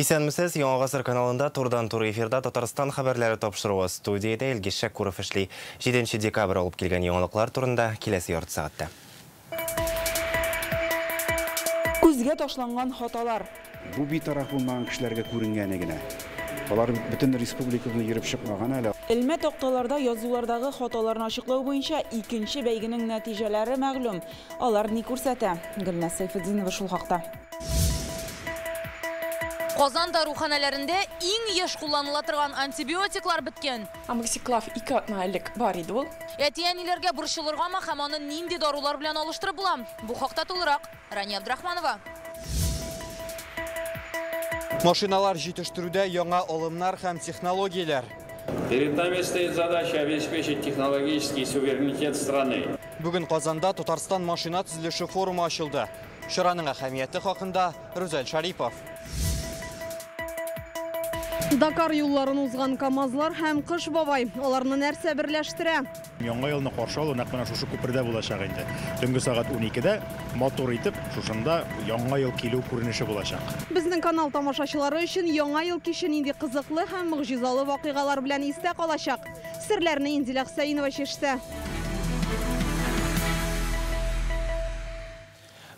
Исәнмесез, Яңа Гасыр каналында турыдан-туры эфирда Татарстан хәбәрләре тапшыруы. Студиядә Илгиз Шәкүров эшли. 7 декабрь алып килгән яңалыклар турында киләсе ярты сәгатьтә. Күзгә ташланган хаталар. Бу битараф булмаган кешеләргә күренгәне генә. Алар бөтен республиканы йөреп чыкмаган әле. Элмә такталарда язулардагы хаталарны ачыклау буенча икенче бәйгенең нәтиҗәләре мәгълүм. Алар ни күрсәтә? Гөлназ Сәйфетдинова шул хакта. Казан даруханәләрендә иң еш кулланыла торган антибиотиклар беткән. Амоксиклав 2 атна элек бар иде ул. Әти-әниләргә борчылыргамы һәм аны нинди дарулар белән алыштырып була? Бу хакта тулырак Рания Абдрахманова. Машиналар җитештерүдә яңа алымнар һәм технологияләр. Перед нами стоит задача обеспечить технологический суверенитет страны. Бүген Казанда Татарстан машина төзелеше форумы ачылды. Чараның әһәмияте хакында Рүзәл Шарипов. Дакар юлларын узган КАМАЗлар һәм Кыш бабай. Аларны нәрсә берләштерә? Яңа елны каршы алу нәкъ менә шушы күпердә булачак инде. Төнге сәгать 12-дә матур итеп шушында яңа ел килү күренеше булачак. Безнең канал тамашачылары өчен яңа ел киче нинди кызыклы һәм могҗизалы вакыйгалар белән истә калачак. Серләрне Индилә Хөсәенова чиште.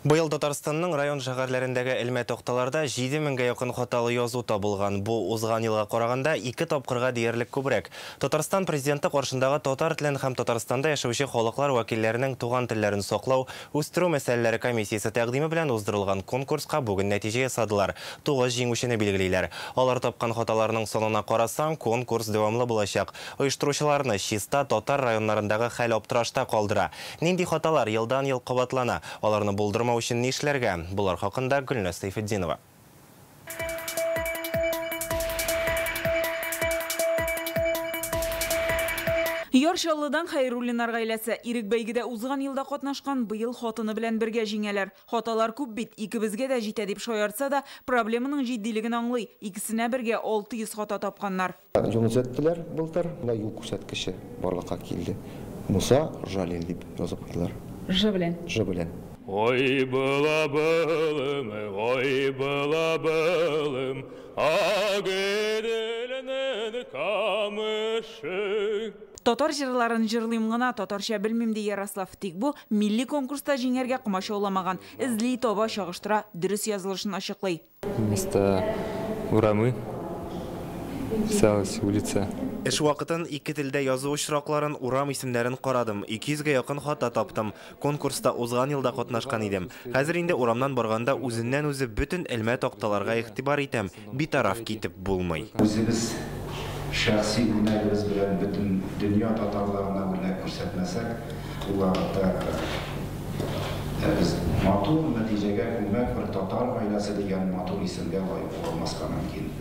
Быел Татарстанның район шәһәрләрендәге элмә такталарда 7000гә якын хаталы язу табылган. Бу узган елга караганда 2 тапкырга диярлек күбрәк. Татарстан президенты каршындагы татар телен һәм Татарстанда яшәүче халыклар вәкилләренең туган телләрен саклау, үстерү мәсьәләләре комиссиясе тәкъдиме белән уздырылган конкурска бүген нәтиҗә ясадылар. 9 җиңүчене билгелиләр. Алар тапкан хаталарның санына карасаң, конкурс дәвамлы булачак. Оештыручыларны чиста татар районнарындагы хәл аптырашта калдыра. Нинди хаталар елдан-ел кабатлана? Аларны булдырмау өчен нишләргә? Булар хакында Гөлназ Сәйфетдинова. Яр Чаллыдан Хәйруллиннар гаиләсе Ирек бәйгедә узган елда катнашкан, быел хатыны белән бергә җиңәләр. Хаталар күп бит, икебезгә дә җитә дип шаяртса да, проблеманың җитдилеген аңлый. Икесенә бергә 600 хата тапканнар. Юлны төзәттеләр былтыр, менә юл күрсәткече барлыкка килде. Муса Жалил дип язып куйдылар. Ж белән. Ж белән. Ой, была былым, ой, была былым, Агыделнең камышы. Татар җырларын җырлыйм гына, татарча белмим ди Ярослав. Тик бу милли конкурста җиңәргә комачауламаган. Эзли, таба, чагыштыра, дөрес язылышын ачыклый. Вместо урамы писалась улица. Эш вакытын ике телдә язу очракларын, урам исемнәрен карадым. 200гә якын хата таптым. Конкурста узган елда катнашкан идем. Хәзер инде урамнан барганда үзеннән үзе бөтен элмә такталарга игътибар итәм. Битараф китеп булмый. Үзебез шәхси үрнәгебез белән бөтен дөнья татарларына үрнәк күрсәтмәсәк, ул вакытта без матур нәтиҗәгә күмәк бер татар гаиләсе дигән матур исемгә лаек булмаска мөмкин.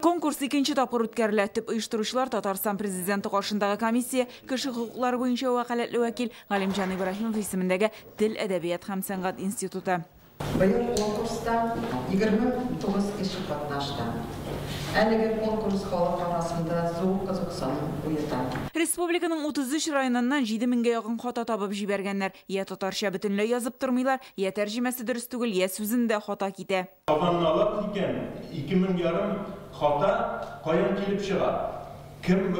Конкурс икенче тапкыр үткәрелә. Төп оештыручылар Татарстан президенты каршындагы комиссия, кеше хокуклары буенча вәкаләтле вәкил Галимҗан Ибраһимов исемендәге Тел, әдәбият һәм сәнгать институты. Быел конкурста 29 кеше катнашты. Әлеге конкурс халык арасында зур кызыксыну уята. Республиканың 33 районыннан 7000гә якын хата табып җибәргәннәр. Я татарча бөтенләй язып тормыйлар, я тәрҗемәсе дөрес түгел, я сүзендә хата китә. Казанны алабыз икән, 2500 хата каян килеп чыга? Кем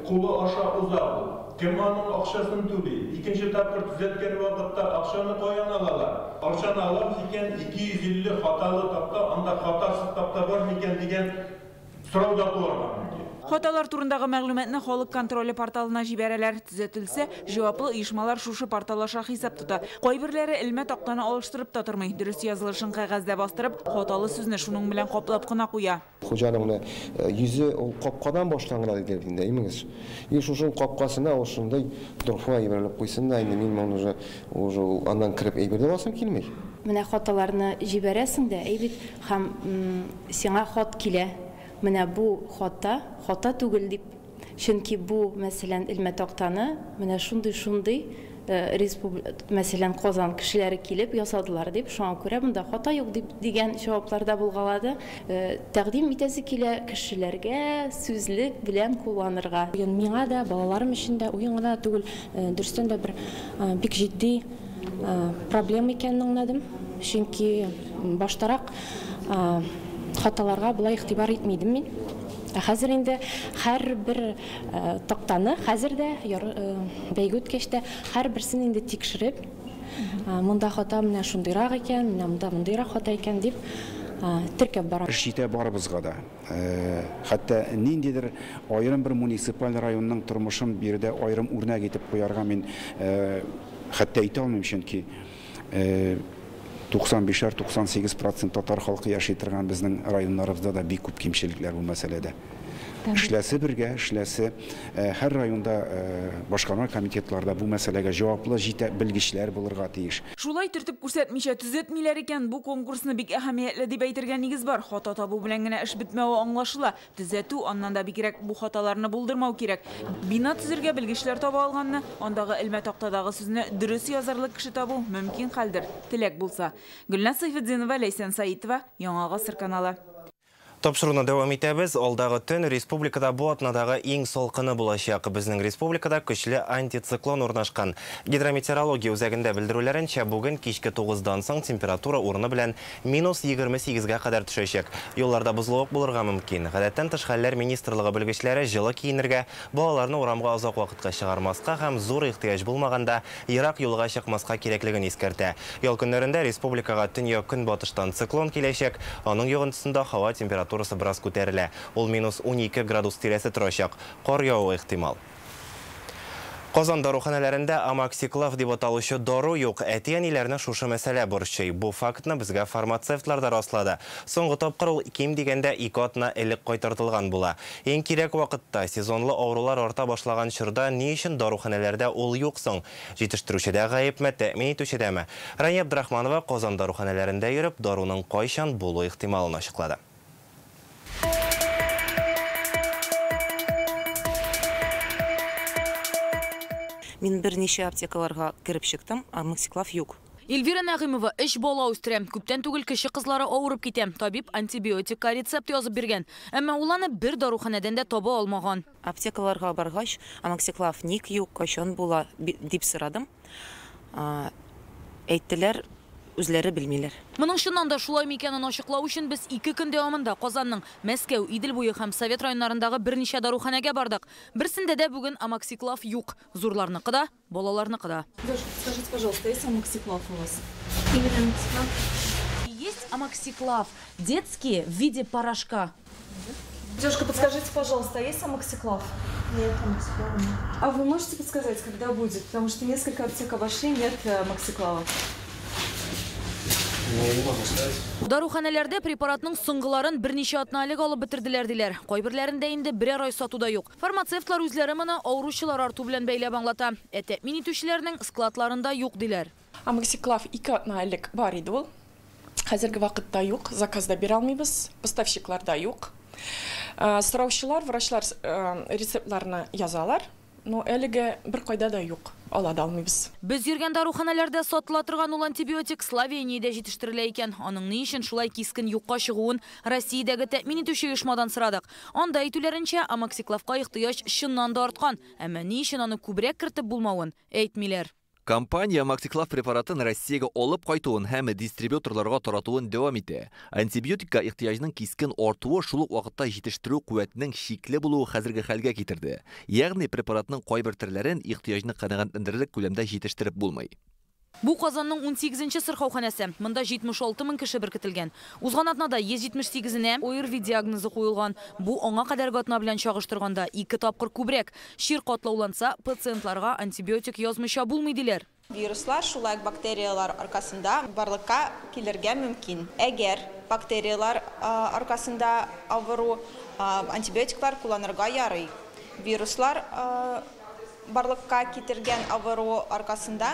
кулы аша уза ул? Кем аның акчасын түли? Икенче тапкыр төзәткән вакытта акчаны каян алалар? Акчаны алабыз икән, 250 хаталы тапта, анда хатасыз тапта бар микән дигән сорау да туарга мөмкин. Хаталар турындагы мәгълүматны халык контроле порталына җибәрәләр. Төзәтелсә, җаваплы оешмалар шушы портал аша хисап тота. Кайберләре элмә тактаны алыштырып та тормый. Дөрес язылышын кәгазьдә бастырып, хаталы сүзне шуның белән каплап кына куя. Хуҗаның йөзе ул капкадан башланган диде инде, имегез. И шушының капкасына ул шундай дорфа җибәрелеп куйсын да, инде мин моны уже аннан кереп әйбер дә аласым килми. Менә хаталарны җибәрәсең дә, әй бит, һәм сиңа хат килә. Менә бу хата, хата түгел дип. Чөнки бу, мәсәлән, элмә тактаны менә шундый-шундый мәсәлән, Казан кешеләре килеп ясадылар дип, шуңа күрә монда хата юк дип дигән җаваплар да булгалады. Тәкъдим итәсе килә кешеләргә сүзлек белән кулланырга. Миңа да, балаларым өчен дә уен гына түгел, дөрестән дә бер бик җитди проблема икәнен аңладым. Чөнки баштарак хаталарга болай игътибар итми идем мин. Ә хәзер инде һәрбер тактаны, хәзер дә бәйге үткәч тә һәрберсен инде тикшереп, монда хата менә шундыйрак икән, менә монда мондыйрак хата икән дип теркәп барам. Эш җитә барыбызга да. Хәтта ниндидер аерым бер муниципаль районның тормышын биредә аерым үрнәк итеп куярга мин хәтта әйтә алмыйм, чөнки 95-98% татар халкы яши торган безнең районнарыбызда да бик күп кимчелекләр бу мәсьәләдә. Эшләсе бергә, эшләсе һәр районда башкарма комитетларда бу мәсьәләгә җаваплы җитә белгечләр булырга тиеш. Шулай төртеп күрсәтмичә төзәтмиләр икән, бу конкурсны бик әһәмиятле дип әйтергә нигез бар. Хата табу белән генә эш бетмәве аңлашыла. Төзәтү, аннан да бигрәк бу хаталарны булдырмау кирәк. Бина төзергә белгечләр таба алганны, андагы элмә тактадагы сүзне дөрес язарлык кеше табу мөмкин хәлдер, теләк булса. Гөлназ Сайфетдинова, Ләйсән Саитова, Яңа Гасыр каналы. Тапшыруны дәвам итәбез. Алдагы төн республикада бу атнадагы иң салкыны булачак. Безнең республикада көчле антициклон урнашкан. Гидрометеорология үзәгендә белдерүләренчә, бүген кичке 9-дан соң температура урыны белән минус 28-гә кадәр төшәчәк. Юлларда бозлавык булырга мөмкин. Гадәттән тыш хәлләр министрлыгы белгечләре җылы киенергә, балаларны урамга озак вакытка чыгармаска һәм зур ихтыяҗ булмаганда ерак юлга чыкмаска кирәклеген искәртә. Ял көннәрендә республикага төньяк-көнбатыштан циклон киләчәк. Аның йогынтысында һава температурасы бераз күтәрелә. Ул минус 12 градус тирәсе торачак. Кар явуы ихтимал. Казан даруханәләрендә амоксиклав дип аталучы дару юк. Әти-әниләрне шушы мәсьәлә борчый. Бу фактны безгә фармацевтлар да раслады. Соңгы тапкыр ул ким дигәндә 2 атна элек кайтартылган була. Иң кирәк вакытта сезонлы авырулар арта башлаган чорда ни өчен даруханәләрдә ул юк соң? Җитештерүчедә гаепме, тәэмин итүчедәме? Рания Абдрахманова Казан даруханәләрендә йөреп, даруның кайчан булу ихтималын ачыклады. Мин берничә аптекаларга кереп чыктым, амоксиклав юк. Эльвира Нәгыймова 3 бала үстерә. Күптән түгел кече кызлары авырып китә. Табиб антибиотикка рецепт язып биргән. Әмма ул аны бер даруханәдән дә таба алмаган. Аптекаларга баргач, амоксиклав ник юк, кайчан була дип сорадым. Әйттеләр, үзләре белмиләр. Моның чыннан да шулай микәнен ачыклау өчен без 2 көн дәвамында Казанның Мәскәү, Идел буе һәм Совет районнарындагы берничә даруханәгә бардык. Берсендә дә бүген амоксиклав юк. Зурларныкы да, балаларныкы да. Девушка, скажите, пожалуйста, есть амоксиклав у вас? Именно амоксиклав. Есть амоксиклав детские в виде порошка. Девушка, подскажите, пожалуйста, есть амоксиклав? Нет, амоксиклава нет. А вы можете подсказать, когда будет? Потому что несколько аптек обошли, нет амоксиклава. Даруханәләрдә препаратның соңгыларын берничә атна элек алып бетерделәр диләр. Кайберләрендә инде берәр ай сатуда юк. Фармацевтлар үзләре моны авыручылар арту белән бәйләп аңлата. Ә тәэмин итүчеләрнең складларында юк диләр. Амоксиклав 2 атна элек бар иде ул. Хәзерге вакытта юк, заказда бирә алмыйбыз, поставщикларда юк. Сораучылар, врачлар рецептларны язалар. Но әлегә бер кайда да юк, ала да алмыйбыз. Без йөргән даруханәләрдә сатыла торган ул антибиотик Словениядә җитештерелә икән. Аның ни өчен шулай кискен юкка чыгуын Россиядәге тәэмин итүче оешмадан сорадык. Анда әйтүләренчә, амоксиклавка ихтыяҗ чыннан да арткан, әмма ни өчен аны күбрәк кертеп булмавын әйтмиләр. Компания амоксиклав препаратын Россиягә алып кайтуын һәм дистрибьюторларга таратуын дәвам итә. Антибиотикка ихтыяҗның кискен артуы шул ук вакытта җитештерү куәтенең чикле булуы хәзерге хәлгә китерде. Ягъни препаратның кайбер төрләрен ихтыяҗны канәгатьләндерерлек күләмдә җитештереп булмый. Бу Казанның 18-нче сырхауханәсе. Монда 76 мең кеше беркетелгән. Узган атнада 178-енә ОРВИ диагнозы куелган. Бу аңа кадәрге атна белән чагыштырганда 2 тапкыр күбрәк. Чир катлауланса, пациентларга антибиотик язмыйча булмый диләр. Вируслар, шулай ук бактериялар аркасында барлыкка килергә мөмкин. Әгәр бактериялар аркасында авыру, антибиотиклар кулланырга ярый. Вируслар барлыкка китергән авыру аркасында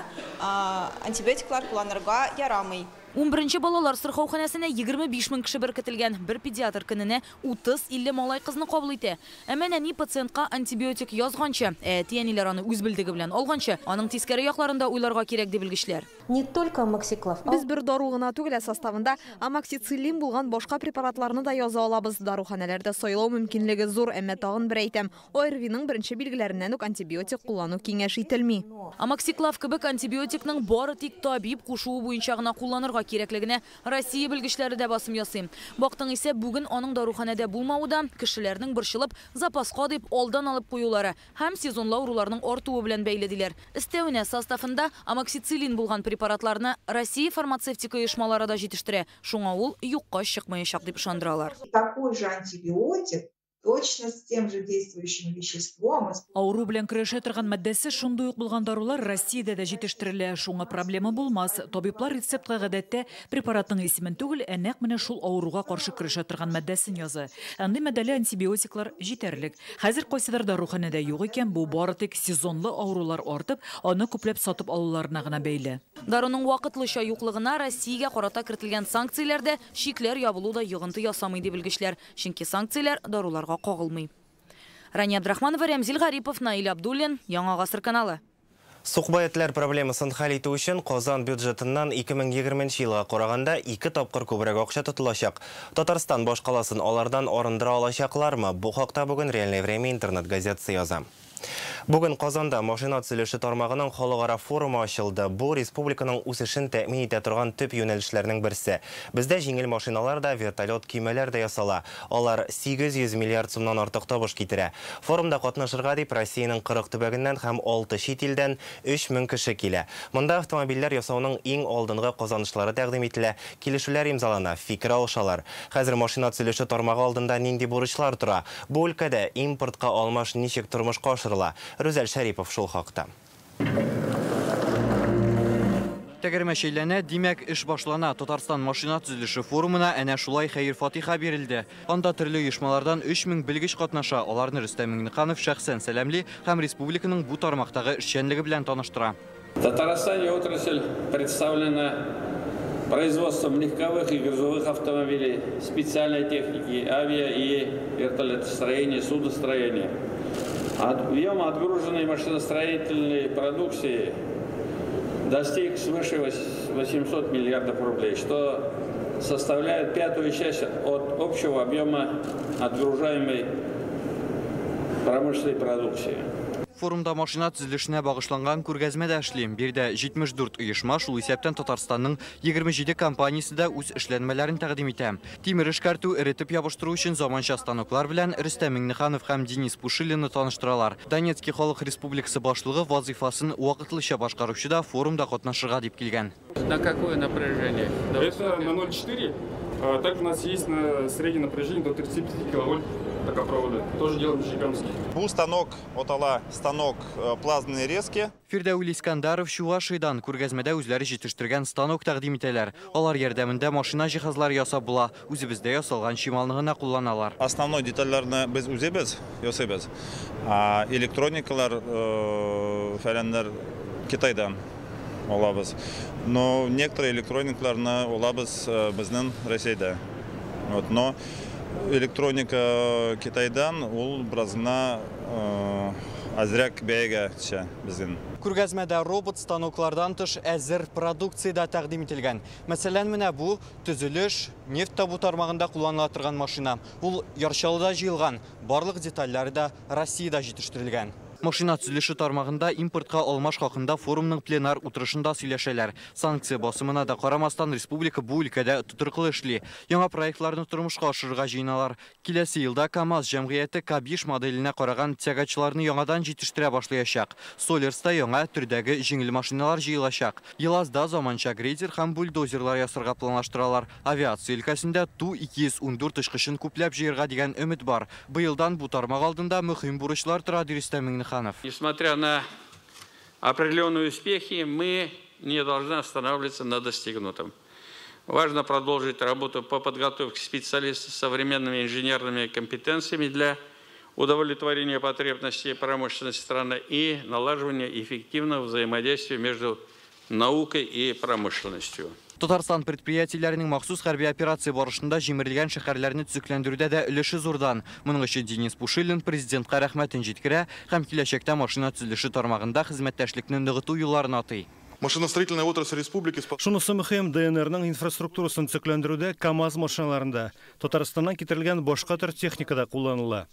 антибиотиклар кулланырга ярамый. 11-нче балалар сырхауханәсенә 25 мең кеше беркетелгән. Бер педиатр көненә 30-50 малай кызны кабул итә. Әмма нәни пациентка антибиотик язганчы, әти-әниләр аны үз белдеге белән алганчы, аның тискәре якларын да уйларга кирәк ди белгечләр. Не только амоксиклав. Без бер дару гына түгел, ә составында амоксициллин булган башка препаратларны да яза алабыз. Даруханәләрдә сайлау мөмкинлеге зур, әмма тагын бер әйтәм, ОРВИның беренче билгеләреннән үк антибиотик куллану киңәш ителми. Амоксиклав кебек антибиотикның бары тик табиб кушуы буенча гына кулланырга сакларга кирәклегенә Россия белгечләре дә басым ясый. Бактың исә бүген аның даруханәдә булмавы да кешеләрнең борчылып запаска дип алдан алып куюлары һәм сезонлы авыруларның артуы белән бәйле диләр. Өстәвенә составында амоксициллин булган препаратларны Россия фармацевтика оешмалары да җитештерә. Шуңа ул юкка чыкмаячак дип ышандыралар. Такой же антибиотик точно с тем же действующим веществом. Авыру белән көрәшә торган матдәсе шундый ук булган дарулар Россиядә дә җитештерелә. Шуңа проблема булмас. Табиблар рецептка гадәттә препаратның исемен түгел, ә нәкъ менә шул авыруга каршы көрәшә торган матдәсен яза. Андый матдәле антибиотиклар җитәрлек. Хәзер кайсыдыр даруханәдә юк икән, бу бары тик сезонлы авырулар артып, аны күпләп сатып алуларына гына бәйле. Даруның вакытлыча юклыгына Россиягә карата кертелгән санкцияләр дә, чикләр ябылу да йогынты ясамый ди белгечләр. Чөнки санкцияләр даруларга кагылмый. Рания Абдрахманова, Рәмзил Гарипов, Наил Абдуллин, Яңа Гасыр каналы. Сукбай этләр проблемасын хәл итү өчен Казан бюджетыннан 2020 елга караганда 2 тапкыр күбрәк акча тотылачак. Татарстан башкаласын алардан арындыра алачаклармы? Бу хакта бүген Реальное время интернет газетасы яза. Бүген Казанда машина төзелеше тармагының халыкара форумы ачылды. Бу республиканың үсешен тәэмин итә торган төп юнәлешләрнең берсе. Бездә җиңел машиналар да, вертолет, көймәләр дә ясала. Алар 800 миллиард сумнан артык табыш китерә. Форумда катнашырга дип Россиянең 40 төбәгеннән һәм 6 чит илдән 3000 кеше килә. Монда автомобильләр ясауның иң алдынгы казанышлары тәкъдим ителә, килешүләр имзалана, фикер алышалар. Хәзер машина төзелеше тармагы алдында нинди бурычлар тора? Бу өлкәдә импортка алмаш ничек тормышка ашырыла? Рүзәл Шәрипов шул хакта. Тәгәрмәч әйләнә, димәк, эш башлана. Татарстан машина төзелеше форумына әнә шулай хәер-фатиха бирелде. Анда төрле оешмалардан 3000 белгеч катнаша. Аларны Рөстәм Миңнеханов шәхсән сәламли һәм республиканың бу тармактагы эшчәнлеге белән таныштыра. В Татарстане отрасль представлена производством легковых и грузовых автомобилей, специальной техники, авиа и вертолетостроения, судостроения. Объем отгруженной машиностроительной продукции достиг свыше 800 миллиардов рублей, что составляет пятую часть от общего объема отгружаемой промышленной продукции. Форумда машина төзелешенә багышланган күргәзмә дә эшли. Биредә 74 оешма, шул исәптән Татарстанның 27 компаниясе дә үз эшләнмәләрен тәкъдим итә. Тимер эшкәртү, эретеп ябыштыру өчен заманча станоклар белән Рөстәм Миңнеханов һәм Денис Пушилинны таныштыралар. Донецкий халык республикасы башлыгы вазифасын вакытлыча башкаручы да форумда катнашырга дип килгән. На какое напряжение? Это на 0,4. Также у нас есть на среднее напряжение до 35 киловольт. Токопровода. Тоже делаем нижнекамский. Бу станок атала станок плазменной резки. Фирдәүл Искандаров Чувашиядән күргәзмәдә үзләре җитештергән станок тәкъдим итәләр. Алар ярдәмендә машина җиһазлары ясап була. Үзебездә ясалган чималны гына кулланалар. Основной детальләрне без үзебез ясыйбыз. А электроникалар, фәләннәр Китайдан алабыз. Но некоторые электроникаларны алабыз безнең Россиядә. Вот, но электроника Китайдан ул бераз гына азрак бәягә төшә безнең. Күргәзмәдә робот станоклардан тыш әзер продукция дә тәкъдим ителгән. Мәсәлән, менә бу төзелеш, нефть табу тармагында кулланыла торган машина. Ул Яр Чаллыда җыелган, барлык детальләре дә Россиядә җитештерелгән. Машина төзелеше тармагында импортка алмаш хакында форумның пленар утырышында сөйләшәләр. Санкция басымына да карамастан республика бу өлкәдә тотрыклы эшли. Яңа проектларны тормышка ашырырга җыеналар. Киләсе елда КАМАЗ җәмгыяте К5 моделенә караган тягачларны яңадан җитештерә башлаячак. Солерста яңа төрдәге җиңел машиналар җыелачак. Елазда заманча грейдер һәм бульдозерлар ясарга планлаштыралар. Авиация өлкәсендә Ту-214 очкычын күпләп җыярга дигән өмет бар. Быелдан бу тармак алдында мөһим бурычлар тора, ди Рөстәм Миңнеханов. Несмотря на определенные успехи, мы не должны останавливаться на достигнутом. Важно продолжить работу по подготовке специалистов с современными инженерными компетенциями для удовлетворения потребностей промышленности страны и налаживания эффективного взаимодействия между наукой и промышленностью. Татарстан предприятиеләренең махсус хәрби операция барышында җимерелгән шәһәрләрне төзекләндерүдә дә өлеше зурдан. Моның өчен Денис Пушилин президентка рәхмәтен җиткерә һәм киләчәктә машина төзелеше тармагында хезмәттәшлекне ныгыту юлларын атый. Машиностроительная отрасль республики. Шунысы мөһим, ДНРның инфраструктурасын төзекләндерүдә КАМАЗ машиналарында, Татарстаннан китерелгән башка төр техника да кулланыла.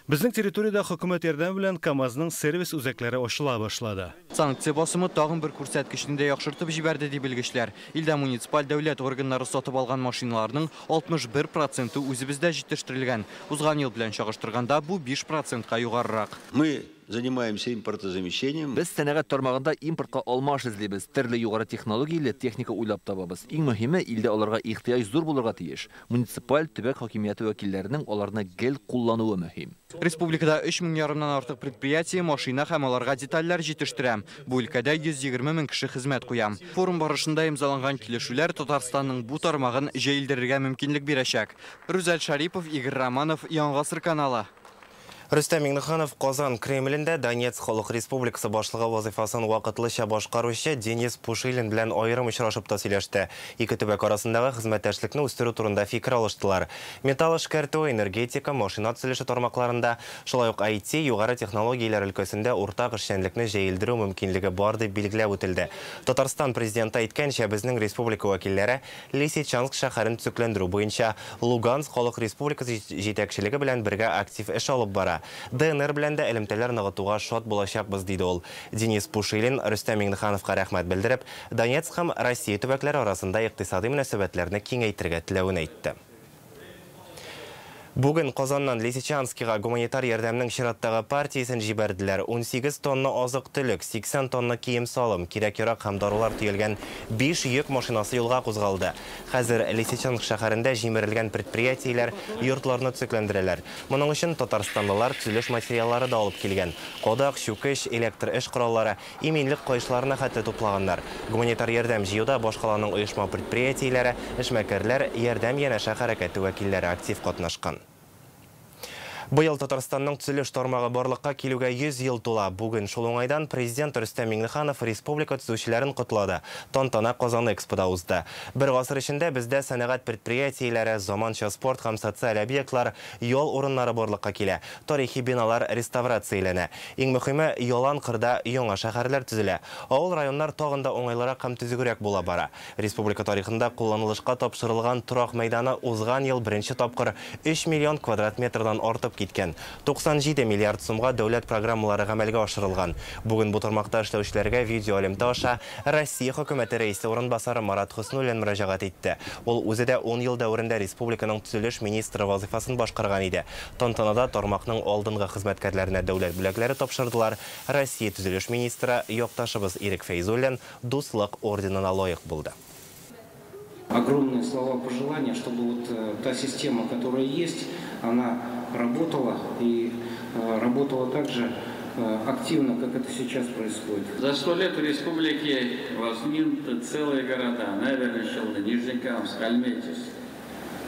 Безнең территориядә хөкүмәт ярдәме белән КАМАЗның сервис үзәкләре ачыла башлады. Санкция басымы тагын бер күрсәткечне дә яхшыртып җибәрде, ди белгечләр. Илдә муниципаль дәүләт органнары сатып алган машиналарның 61% үзебездә җитештерелгән. Узган ел белән чагыштырганда бу 5%-ка югарырак. Мы занимаемся импортозамещением. Без сәнәгать тармагында импортка алмаш эзлибез. Төрле югары технологияле техника уйлап табабыз. Иң мөһиме, илдә аларга ихтыяҗ зур булырга тиеш. Муниципаль төбәк хакимияте вәкилләренең аларны гел куллануы мөһим. Республикада 3500 артык предприятие машина һәм аларга детальләр җитештерә. Бу өлкәдә 120 мең кеше хезмәт куя. Форум барышында имзаланган килешүләр Татарстанның бу тармагын җәелдерергә мөмкинлек бирәчәк. Рүзәл Шарипов, Игорь Романов, Яңа Гасыр каналы. Рөстәм Миңнеханов Казан Кремлендә Донецк Халык Республикасы башлыгы вазифасын вакытлыча башкаручы Денис Пушилин белән аерым очрашып та сөйләште. Ике төбәк арасындагы хезмәттәшлекне үстерү турында фикер алыштылар. Металл эшкәртү, энергетика, машина төзелеше тармакларында, шулай ук IT, югары технологияләр өлкәсендә уртак эшчәнлекне җәелдерү мөмкинлеге бар дип билгеләп үтелде. Татарстан президенты әйткәнчә, безнең республика вәкилләре Лисичанск шәһәрен төзекләндерү буенча Луганск Халык Республикасы җитәкчелеге белән бергә актив эш алып бара. ДНР белән дә элемтәләр ныгытуга шат булачакбыз, диде ул. Денис Пушилин Рөстәм Миңнехановка рәхмәт белдереп, Донецк һәм Россия төбәкләре арасында икътисади мөнәсәбәтләрне киңәйтергә теләвен әйтте. Бүген Казаннан Лисичанскига гуманитар ярдәмнең чираттагы партиясен җибәрделәр. 18 тонна азык-төлек, 80 тонна кием-салым, кирәк-ярак һәм дарулар төялгән 5 йөк машинасы юлга кузгалды. Хәзер Лисичанск шәһәрендә җимерелгән предприятиеләр йортларны төзекләндерәләр. Моның өчен татарстанлылар төзелеш материаллары да алып килгән. Кадак, чүкеч, электр эш кораллары, иминлек каешларына хәтле туплаганнар. Гуманитар ярдәм җыюда башкаланың оешма предприятиеләре, эшмәкәрләр, ярдәм янәшә хәрәкәте вәкилләре актив катнашкан. Быел Татарстанның төзелеш тармагы барлыкка килүгә 100 ел тула. Бүген шул уңайдан президент Рөстәм Миңнеханов республика төзүчеләрен котлады. Тантана Казан Экспода узды. Бер гасыр эчендә бездә сәнәгать предприятиеләре, заманча спорт һәм социаль объектлар, ял урыннары барлыкка килә. Тарихи биналар реставрацияләнә. Иң мөһиме, ялан кырда яңа шәһәрләр төзелә. Авыл районнар тагын да уңайлырак һәм төзегрәк була бара. Республика тарихында кулланылышка тапшырылган торак мәйданы узган ел беренче тапкыр 3 миллион квадрат метрдан артып киткән. 97 миллиард сумга дәүләт программалары гамәлгә ашырылган. Бүген бу тармакта эшләүчеләргә видео элемтә аша Россия хөкүмәте рәисе урынбасары Марат Хөснуллин мөрәҗәгать итте. Ул үзе дә 10 ел дәверендә республиканың төзелеш министры вазифасын башкарган иде. Тантанада тармакның алдынгы хезмәткәрләренә дәүләт бүләкләре тапшырдылар. Россия төзелеш министры якташыбыз Ирек Фәйзуллин Дуслык орденына лаек булды. Огромные слова пожелания, чтобы вот та система, которая есть, она работала и работала так же активно, как это сейчас происходит. За 100 лет в республике возникли целые города: Набережные Челны, Нижнекамск, Альметьевск.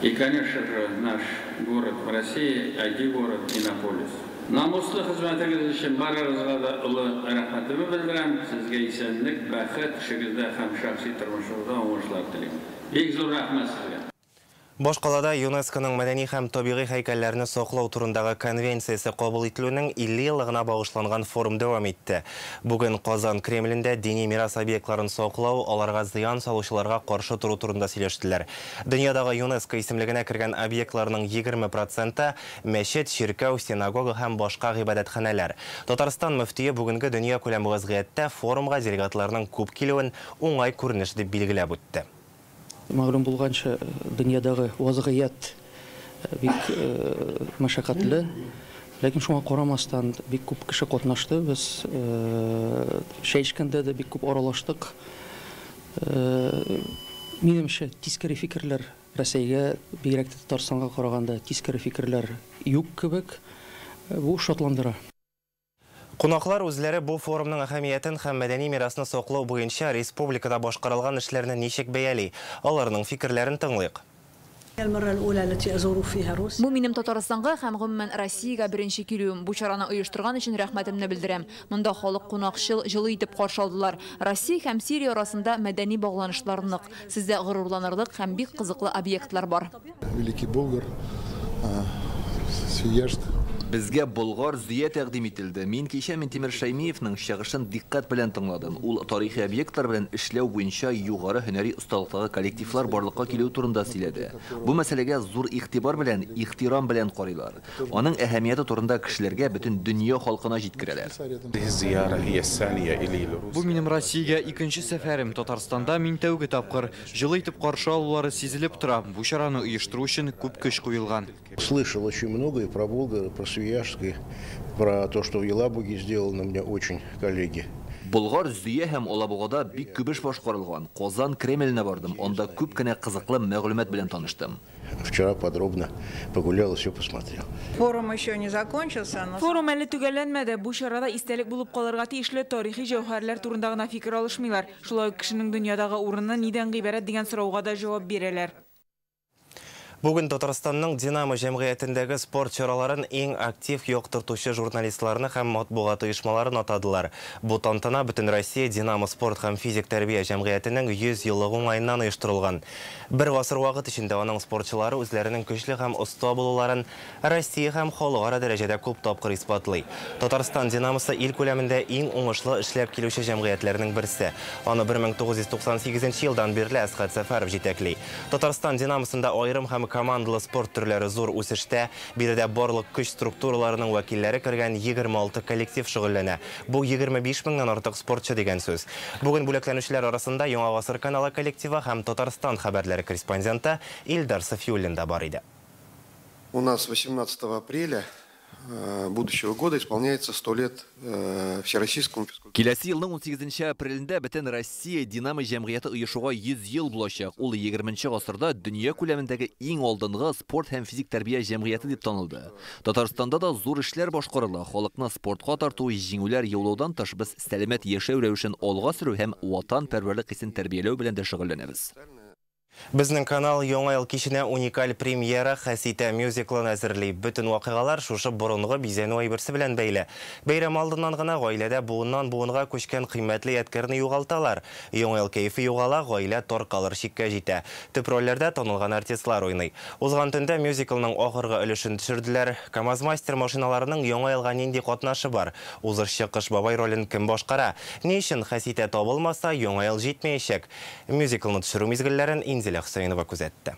И, конечно же, наш город в России, IT-город Иннополис. Намуслы хезмәтегез өчен барыгызга да олы рәхмәтемне белдерәм. Сезгә исәнлек, бәхет, эшегездә һәм шәхси тормышыгызда уңышлар телим. Бик зур рәхмәт сезгә. Башкалада ЮНЕСКОның мәдәни һәм табигый һәйкәлләрне саклау турындагы конвенциясе кабул ителүнең 50 еллыгына багышланган форум дәвам итте. Бүген Казан Кремлендә дини мирас объектларын саклау, аларга зыян салучыларга каршы тору турында сөйләштеләр. Дөньядагы ЮНЕСКО исемлегенә кергән объектларның 20% мәчет, чиркәү, синагога һәм башка гыйбадәтханәләр. Татарстан мөфтие бүгенге дөнья күләм вазгыятьтә форумга делегатларның күп килүен уңай күренеш дип билгеләп үтте. Мәгълүм булганча, дөньядагы вазгыять бик мәшәкатьле, ләкин шуңа карамастан бик күп кеше катнашты. Без чәй эчкәндә дә бик күп аралаштык. Минемчә, тискәре фикерләр Рәсәйгә, бигрәк тә Татарстанга караганда тискәре фикерләр юк кебек. Бу шатландыра. Кунаклар үзләре бу форумның әһәмиятен һәм мәдәни мирасны саклау буенча республикада башкарылган эшләрне ничек бәяли? Аларның фикерләрен тыңлыйк. Бу минем Татарстанга һәм гомумән Россиягә беренче килүем. Бу чараны оештырган өчен рәхмәтемне белдерәм. Монда халык кунакчыл, җылы итеп каршы алдылар. Россия һәм Сирия арасында мәдәни багланышлар нык. Сездә горурланырлык һәм бик кызыклы объектлар бар. Великий Болгар, Свияжск. Безгә Болгар Зөя тәкъдим ителде. Мин кичә Минтимер Шәймиевның чыгышын дикъкать белән тыңладым. Ул тарихи объектлар белән эшләү буенча югары һөнәри осталыктагы коллективлар барлыкка килүе турында сөйләде. Бу мәсьәләгә зур игътибар белән, ихтирам белән карыйлар. Аның әһәмияте турында кешеләргә, бөтен дөнья халкына җиткерәләр. Бу минем Россиягә икенче сәфәрем. Татарстанда мин тәүге тапкыр. Җылы итеп каршы алулары сизелеп тора. Бу чараны оештыру өчен күп көч куелган. Слышал очень много и про Болгар, и про Свияжск, и про то, что в Елабуге сделано, мне очень коллеги. Болгар, Зөя һәм Алабугада бик күп эш башкарылган. Казан Кремленә бардым, анда күп кенә кызыклы мәгълүмат белән таныштым. Вчера подробно погулял и все посмотрел. Форум еще не закончился, но... Форум әле төгәлләнмәде. Бу чарада истәлек булып калырга тиешле тарихи җәүһәрләр турында гына фикер алышмыйлар. Шулай ук кешенең дөньядагы урыны нидән гыйбарәт дигән сорауга да җавап бирәләр. Бүген Татарстанның Динамо җәмгыятендәге спорт чараларын иң актив яктыртучы журналистларны һәм матбугат оешмаларын атадылар. Бу тантана Бөтенроссия Динамо спорт һәм физик тәрбия җәмгыятенең 100 еллыгы уңаеннан оештырылган. Бер гасыр вакыт эчендә аның спортчылары үзләренең көчле һәм оста булуларын Россия һәм халыкара дәрәҗәдә күп тапкыр исбатлый. Татарстан Динамосы ил күләмендә иң уңышлы эшләп килүче җәмгыятьләрнең берсе. Аны 1998 елдан бирле Әсхәт Сәфәров җитәкли. Татарстан Динамосында аерым һәм командалы спорт төрләре зур үсештә. Биредә барлык көч структураларының вәкилләре кергән 26 коллектив шөгыльләнә. Бу 25 меңнән артык спортчы дигән сүз. Бүген бүләкләнүчеләр арасында Яңа Гасыр каналы коллективы һәм Татарстан хәбәрләре корреспонденты Илдар Сафиуллин да бар иде. У нас 18 апреля будущего года исполняется 100 лет Всероссийскому физкультурному. Киләсе елның 18 апрелендә бөтен Россия Динамо җәмгыяте оешуга 100 ел булачак. Ул 20 гасырда дөнья күләмендәге иң алдынгы спорт һәм физик тәрбия җәмгыяте дип танылды. Татарстанда да зур эшләр башкарыла. Халыкны спортка тарту, җиңүләр яулаудан тыш без сәламәт яшәү рәвешен алга сөрү һәм ватанпәрвәрлек хисен тәрбияләү белән дә шөгыльләнәбез. Безнең канал Яңа ел киченә уникаль премьера Хәситә мюзиклын әзерли. Бөтен вакыйгалар шушы борынгы бизәнү әйберсе белән бәйле. Бәйрәм алдыннан гына гаиләдә буыннан буынга күчкән кыйммәтле ядкәрне югалталар. Яңа ел кәефе югала, гаилә таркалыр чиккә җитә. Төп рольләрдә танылган артистлар уйный. Узган төндә мюзиклның ахыргы өлешен төшерделәр. КАМАЗ-мастер машиналарының Яңа елга нинди катнашы бар? Узышчы Кыш бабай ролен кем башкара? Ни өчен Хәситә табылмаса, Яңа ел җитмәячәк? Мюзиклны төшерү мизгелләрен Инзилә Хөсәенова күзәтте.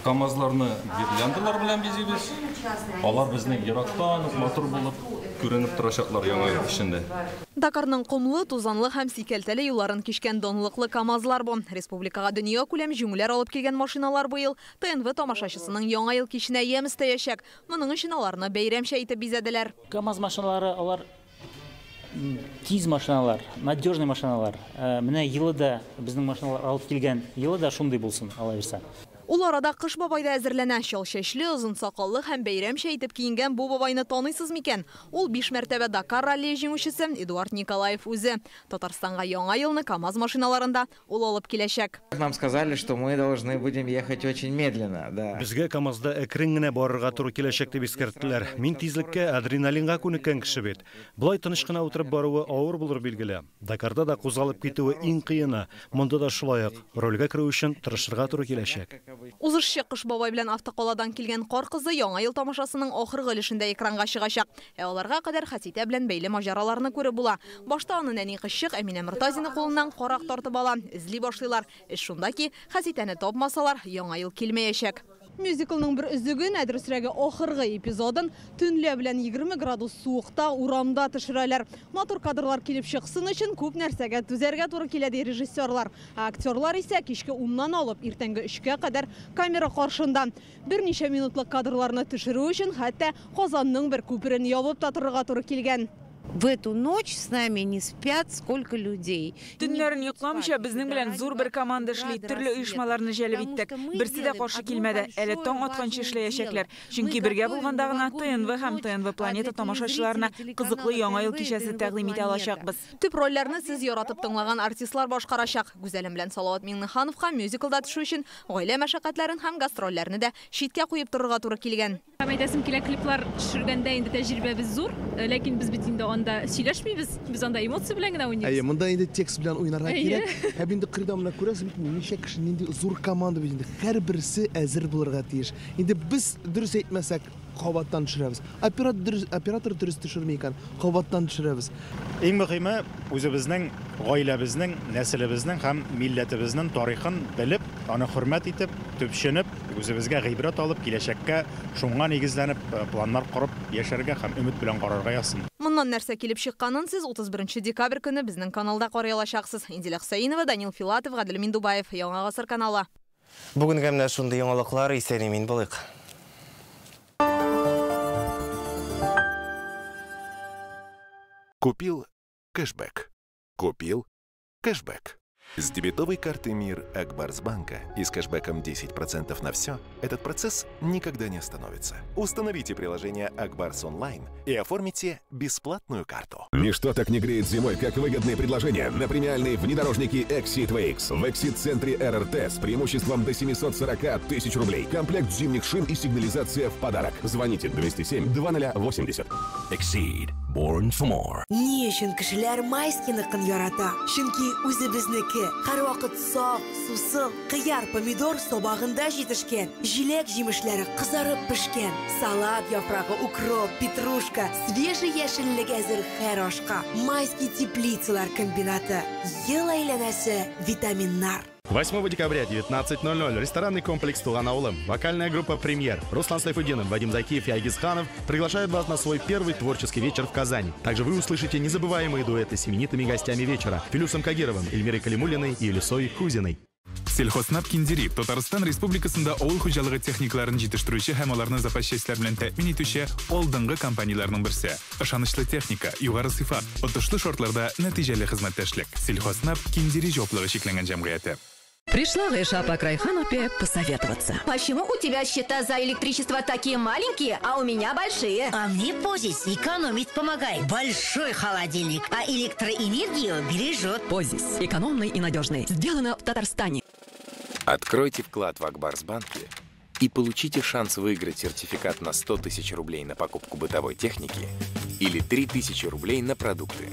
КАМАЗларны гирляндалар белән бизибез. Алар безнең ерактан ук матур булып күренеп торачаклар Яңа ел эчендә. Дакарның комлы, тузанлы һәм сикәлтәле юлларын кичкән данлыклы КАМАЗлар бу. Республикага дөнья күләм җиңүләр алып килгән машиналар быел ТНВ тамашачысының Яңа ел киченә ямь өстәячәк. Моның өчен аларны бәйрәмчә итеп бизәделәр. КАМАЗ машиналары алар тиз машиналар, надежный машиналар. Менә елы да безнең машиналар алып килгән елы да шундый булсын, алай бирсә. Ул арада Кыш бабай да әзерләнә. Чал чәчле, озын сакаллы һәм бәйрәмчә итеп киенгән бу бабайны таныйсыз микән? Ул 5 мәртәбә Дакар раллие җиңүчесе Эдуард Николаев үзе. Татарстанга Яңа елны КАМАЗ машиналарында ул алып киләчәк. Нам сказали, что мы должны будем ехать очень медленно, да. Безгә КАМАЗда әкрен генә барырга туры киләчәк дип искәрттеләр. Мин тизлеккә, адреналинга күнеккән кеше бит. Болай тыныч кына утырып баруы авыр булыр билгеле. Дакарда да кузгалып китүе иң кыены. Монда да шулай ук рольгә керү өчен тырышырга туры киләчәк. Узышчы Кыш бабай белән автокаладан килгән кар кызы Яңа ел тамашасының ахыргы өлешендә экранга чыгачак. Ә аларга кадәр Хәситә белән бәйле маҗараларны күреп була. Башта аны нәни кызчык Әминә Мортазина кулыннан карак тартып ала, эзли башлыйлар. Эш шунда ки, Хәситәне тапмасалар, Яңа ел килмәячәк. Мюзиклның бер өзеген, ә дөресрәге ахыргы эпизодын төнлә белән 20 градус суыкта урамда төшерәләр. Матур кадрлар килеп чыксын өчен күп нәрсәгә түзәргә туры килә ди режиссерлар. Ә актерлар исә кичке 10-нан алып иртәнге 3-кә кадәр камера каршында. Берничә минутлык кадрларны төшерү өчен хәтта Казанның бер күперен ябып та торырга туры килгән. В эту ночь с нами не спят сколько людей. Төннәрен йокламыйча безнең белән зур бер команда эшли, төрле оешмаларны җәлеп иттек. Берсе дә каршы килмәде. Әле таң атканчы эшләячәкләр. Чөнки бергә булганда гына ТНВ һәм ТНВ Планета тамашачыларына кызыклы Яңа ел кичәсе тәкъдим итә алачакбыз. Төп рольләрне сез яратып тыңлаган артистлар башкарачак. Гүзәлем белән Салават Миңнехановка мюзиклда төшү өчен гаилә мәшәкатьләрен һәм гастрольләрне дә читкә куеп торырга туры килгән. Һәм әйтәсем килә, клиплар төшергәндә инде тәҗрибәбез зур, ләкин без бит инде анда сөйләшмибез, без анда эмоция белән генә уйныйбыз. Әйе, монда инде текст белән уйнарга кирәк. Һәм инде кырда менә күрәсез бит, ничә кеше, нинди зур команда бит инде. Һәрберсе әзер булырга тиеш. Инде без дөрес әйтмәсәк, кабаттан төшерәбез. Оператор дөрес төшерми икән, кабаттан төшерәбез. Иң мөһиме үзебезнең гаиләбезнең, нәселебезнең һәм милләтебезнең тарихын белеп, аны хөрмәт итеп, төпченеп, үзебезгә гыйбрәт алып, киләчәккә шуңа нигезләнеп планнар корып яшәргә һәм өмет белән карарга язсын. Моннан нәрсә килеп чыкканын сез 31 декабрь көне безнең каналда карый алачаксыз. Инзилә Хөсәенова, Данил Филатов, Гадел Миндубаев, Яңа Гасыр каналы. Бүгенгә менә шундый яңалыклар, исән-имин булыйк. Купил кэшбэк. Купил кэшбэк. С дебетовой карты МИР Акбарсбанка и с кэшбэком 10% на все этот процесс никогда не остановится. Установите приложение Акбарс Онлайн и оформите бесплатную карту. Ничто так не греет зимой, как выгодные предложения на премиальные внедорожники Exit VX в Exit-центре РРТ с преимуществом до 740 тысяч рублей. Комплект зимних шин и сигнализация в подарок. Звоните 207 2080. Exceed. Born for more. Ни өчен кешеләр майскийныкын ярата? Чөнки үзебезнеке. Һәрвакыт саф, сусыл, кыяр, помидор сабагында җитешкән. Җиләк җимешләре кызарып пешкән. Салат яфрагы, укроп, петрушка, свежий яшеллек әзер һәр ашка. Майский теплицалар комбинаты. Ел әйләнәсе витаминнар. 8 декабря, 19:00, ресторанный комплекс «Туган авылым». Вокальная группа «Премьер». Руслан Сайфутдинов, Вадим Закиев и Айгиз Ханов приглашают вас на свой первый творческий вечер в Казани. Также вы услышите незабываемые дуэты с именитыми гостями вечера Филюсом Кагировым, Эльмирой Калимуллиной и Люсой Хузиной. Сельхознаб Киндери Татарстан Республикасында авыл хуҗалыгы техникаларын җитештерүче һәм аларны запас частьләр белән тәэмин итүче алдынгы компанияләрнең берсе. Ышанычлы техника, югары сыйфат, отышлы шартларда нәтиҗәле хезмәттәшлек. Сельхознаб Киндери җаваплылыгы чикләнгән җәмгыяте. Пришла Гайша по Крайханупе посоветоваться. Почему у тебя счета за электричество такие маленькие, а у меня большие? А мне Позис экономить помогает. Большой холодильник, а электроэнергию бережет. Позис. Экономный и надежный. Сделано в Татарстане. Откройте вклад в Акбарсбанке и получите шанс выиграть сертификат на 100 тысяч рублей на покупку бытовой техники или 3000 рублей на продукты.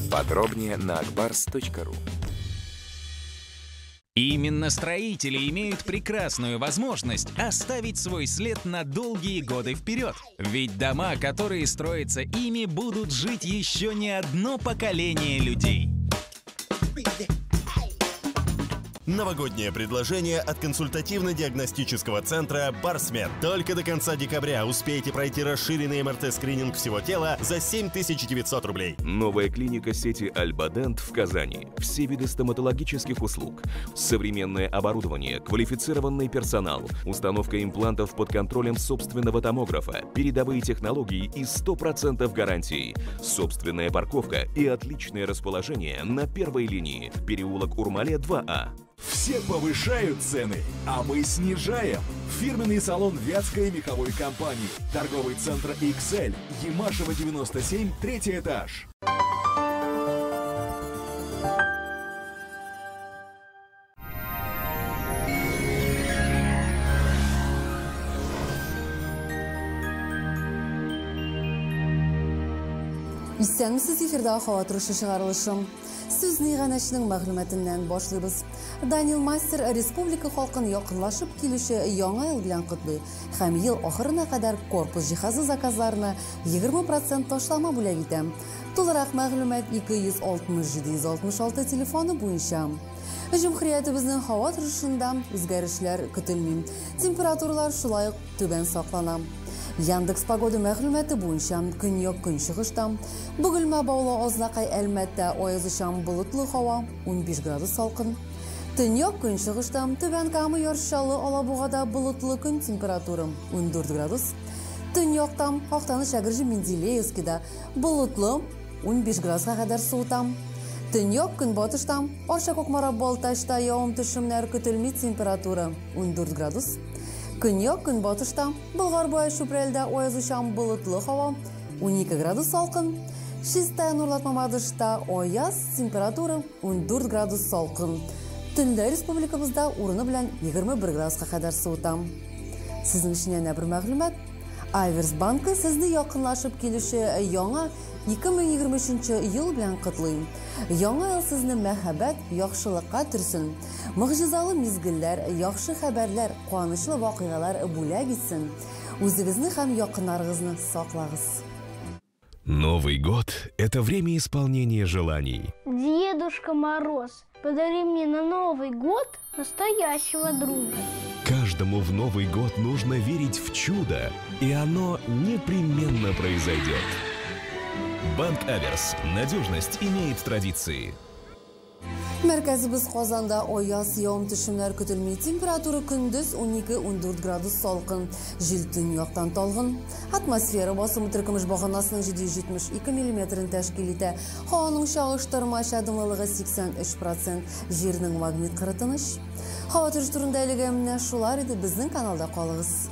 Подробнее на akbars.ru. Именно строители имеют прекрасную возможность оставить свой след на долгие годы вперед. Ведь дома, которые строятся ими, будут жить еще не одно поколение людей. Новогоднее предложение от консультативно-диагностического центра «Барсмед». Только до конца декабря успейте пройти расширенный МРТ-скрининг всего тела за 7900 рублей. Новая клиника сети «Альбадент» в Казани. Все виды стоматологических услуг. Современное оборудование, квалифицированный персонал, установка имплантов под контролем собственного томографа, передовые технологии и 100% гарантии. Собственная парковка и отличное расположение на первой линии. Переулок Урмале, 2А. Все повышают цены, а мы снижаем. Фирменный салон Вятской меховой компании. Торговый центр XL, Ямашева 97, 3-й этаж. Исәнмесез, эфирдә һава торышы чыгарылышы. Сүз иганәченең мәгълүматыннан башлыйбыз. Данил Мастер республика халкын якынлашып килүче яңа ел белән котлый һәм ел ахырына кадәр корпус җиһазы заказларына 20% ташлама бүләк итә. Тулырак мәгълүмат 260 766 телефоны буенча. Җөмһүриятебезнең һава торышында үзгәрешләр көтелми. Температуралар шулай ук түбән саклана. Яндекс Погода мәгълүматы буенча көньяк көнчыгышта Бөгелмә, Баулы, Азнакай, Әлмәттә аязучан болытлы һава 15 градус салкын. Төньяк көнчыгышта Түбән Кама, Яр Чаллы, Алабугада болытлы көн, температура 14 градус. Төньякта Актаныш, Әгерҗе, Менделеевскида болытлы 15 градуска кадәр суыта. Төньяк көнбатышта Арча, Кукмара, Балтачта явым төшемнәр көтелми, температура 14 градус. Көньяк көнбатышта Болгар, Буа, Чүпрәлдә аязучан болытлы һава 12 градус салкын. Чистай, Нурлат, Мамадышта аяз, температура 14 градус салкын. Төнлә республикабызда урыны белән 21 градуска кадәр суыта. Сезнең өчен янә бер мәгълүмат. Айверс банкы сезне якынлашып килүче яңа 2023 ел белән котлый. Яңа ел сезне мәхәббәт, яхшылыкка төрсен. Могҗизалы мизгелләр, яхшы хәбәрләр, куанычлы вакыйгалар бүләк итсен. Үзегезне һәм якыннарыгызны саклагыз. Новый год – это время исполнения желаний. Дедушка Мороз, подари мне на Новый год настоящего друга. Каждому в Новый год нужно верить в чудо, и оно непременно произойдет. Банк Аверс. Надежность имеет традиции. Мәркәзебез Казанда аяз, явым-төшемнәр көтелми. Температура көндез 12-14 градус салкын. Җил төньяктан талгын. Атмосфера басымы теркөмеш баганасының 772 миллиметрын тәшкил итә. Һаваның чагыштырмача дымлылыгы 83%. Җирнең магнит кыры тыныч. Һава торышы турында әлегә менә шулар иде. Безнең каналда калыгыз.